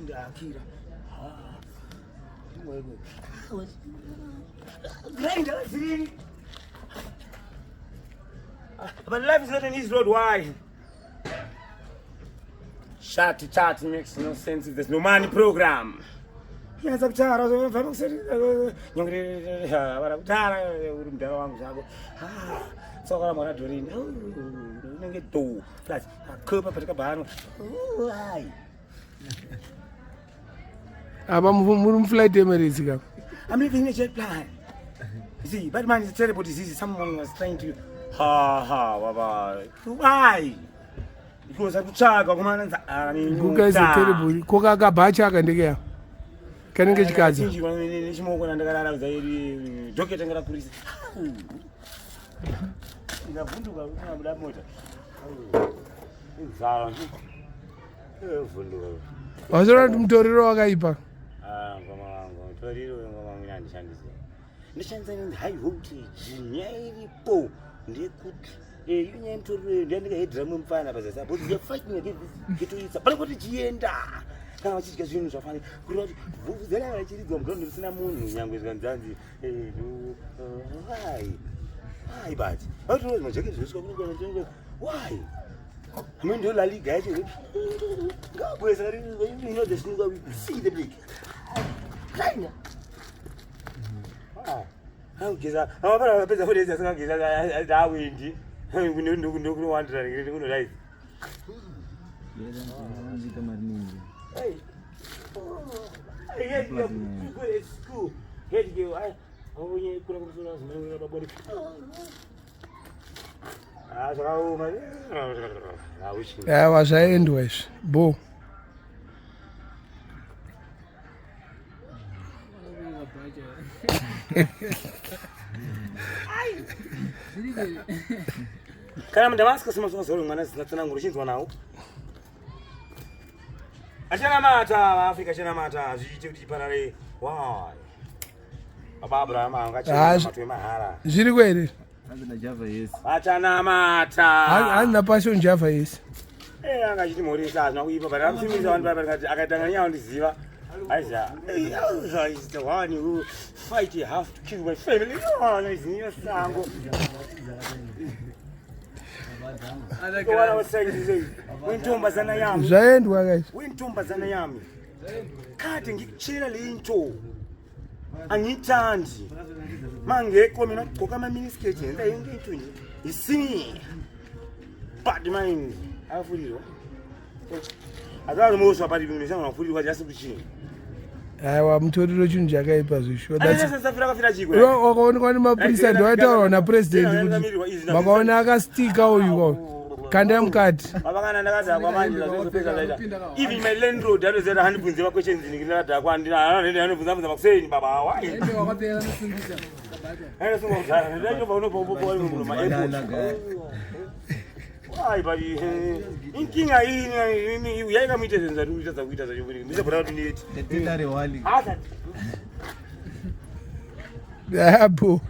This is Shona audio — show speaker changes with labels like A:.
A: Ndakira. Grind zirini. But life is not an easy road. Why? Chat chat makes no sense if there's no money program. Nyatsa kutara vara kutara uri mudhara wangu zvako. Tsoka mwana Doreen. Unenge do. Plus akopa patakabhano. Ai.
B: Apa muri muflight Emirates ka.
A: I'm living in a jet plane. You see, but man is a terrible disease. Someone was trying to ha ha baba. Why? Because akutsvaga kumana
B: Guka is a terrible. Koka kabhacha aka ndekeya. Kanenge chikadzi.
A: Nechimoko nandakarara kuzairi docket anga rakurisa. Ndavhunduka kubuda mota. Inzara. Vhunduka.
B: Wazoona kuti mutoriro wakaipa.
A: Ah, ngoma wangu, mutoriro ngoma wangu ndishandise. Ndishandisa inonzi high voltage. Nyaya iripo ndeyekuti eh, iyo nyaya yemutoriro iyo ndiyandikahedhira mumwe mupfana pazasi apo they are fighting against this ghetto youths. Pane kuti chienda kana vachidya zvinhu zvafanira kureva kuti vhuvhuzela vachiridzwa muground risina munhu nyangwe zvikanzanzi eh, why why but vakuti majaketi zvosvika kuno why I mean, ndo La Liga yacho ngabweza you know the snooker we see the big China ah angeza amapara apedza fodeza asingageza awindi ndokunowandira kunorai Hey. School. Head girl, I
B: Aiwa zvaendwa izvi bo.
A: Kana muDamascus mazuva mwana zina tsananguro chinzwa nawo. Achanamata vaAfrica achanamata hazviite kuti chiparare. Why? Baba Abraham angachema mahara.
B: Zviriko here?
A: Achanamata.
B: Hanzi naPassion Java yese.
A: Eh anga achiti mhoresa hazvina kuipa but akamusimbisa vanhu paya ndikati akaita nganya wandiziva. Aiza. Is the one who fight you have to kill my family. No, no, is sango. What I was saying is, wentombazana yami.
B: Zvaendwa guys.
A: Wentombazana yami. Kade ngikuchela lento. Angithandi. Mangekho mina gqoka ama miniskirt yenza yonke into nje. Isini. Bad mind. Afulilwa. Akazi moswa pali bimwe sanga afulilwa just kuchini.
B: Aiwa mutoriro chinhu chakaipa zvishuwa.
A: That's
B: wakaonekwa nemapurisa ndowaitaurwa napresident kuti makaona akastika uyu kwa kandai mukati.
A: Baba kana ndakadhakwa manje zvazopedza zvaita. Even my landlord anoziva kuti handibvunze maquestions ndakadhakwa handina anobvunza bvunza makuseni baba why? Anosunga kudhara ndachobva unobva ubobo wari munhu maairport. Why but inkinga yini yaikamuita zvinhu zvati kuita kuita zvacho kuti ndisabhora kuti ndiyeti.
B: Apo.